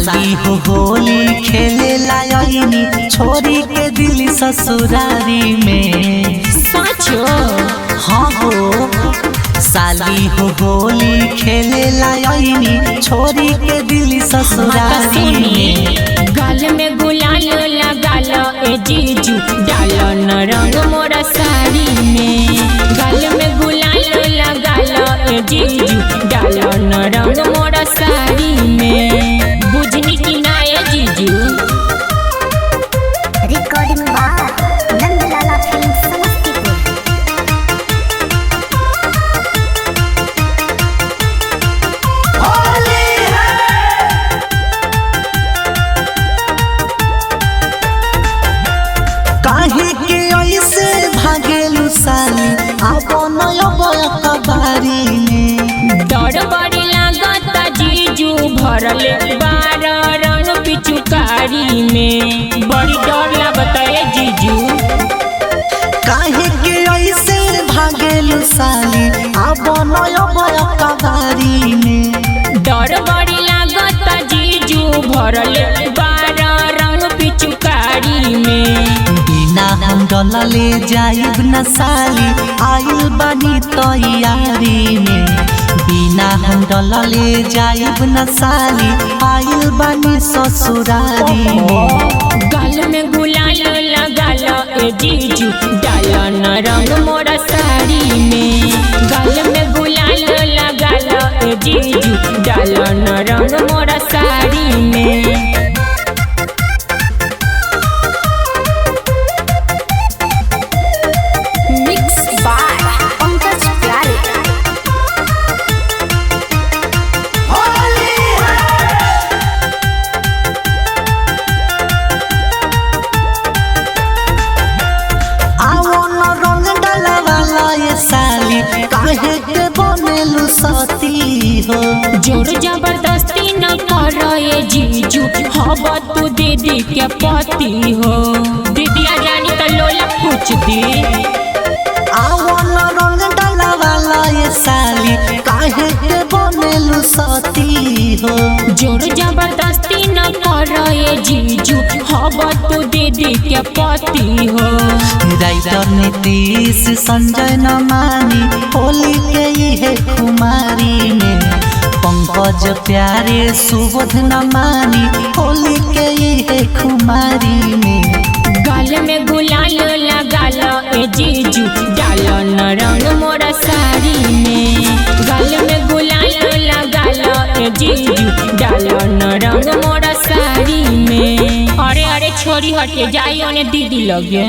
साली हो होली खेले लायनी छोरी के दिल ससुरारी में। साचो हाँ हो साली हो होली खेले लायनी छोरी के दिल ससुरारी में। गाल में गुलाल लगाल ए जीजू डाल न रंग मोरा साड़ी में। गाल में गुलाल लगाल ए जीजू डाल न रंग मोरा साड़ी में। बुझनी की ना ए जीजू। Recording by Nandlala film Samastipur. काहे के ऐसे भागेलु साली आपन कबारी में। डर बड़ी लागता जीजू भरल बार रंग पिचुकारी में। बड़ी डर लागता ए जीजू। काहे के ऐसे भागेलु साली आपन कबारी में। डर बड़ी लागता जीजू भरल बार रंग पिचुकारी में। बिना हम डलले जाइब न साली आइल बानी तैयारी में। बिना हम डलले जाइब न साली आइल बानी ससुरारी में। गाल में गुलाल लगाल ए जीजू डाल न रंग मोरा साड़ी में। गाल में गुलाल लगाल ए जीजू डाल न रंग मोरा साड़ी में। मिक्स बाय पंकज प्यारे। आओ न रंग डलवाला ये साली काहे के बनेलु सती हो। जोर जबरदस्ती न कर ए जीजू हब तू दीदी के पति हो। दीदिया जानी तो लोला पूछ दी। आओ न रंग डलवाला ये साली काहे के बनेलु सती हो। जोर जबरदस्ती न कर ए जीजू हब तू दीदी के पति हो। राइटर नीतीश संजय न मानी होली के इहे खुमारी में। पंकज प्यारे सुबोध न मानी होली के इहे खुमारी में। गाल में गुलाल लगाल ए जीजू डाल न रंग मोरा साड़ी में। गाल में गुलाल लगाल ए जीजू डाल न रंग मोरा साड़ी में। अरे अरे छोरी हटे जाई ओने दीदी लगे।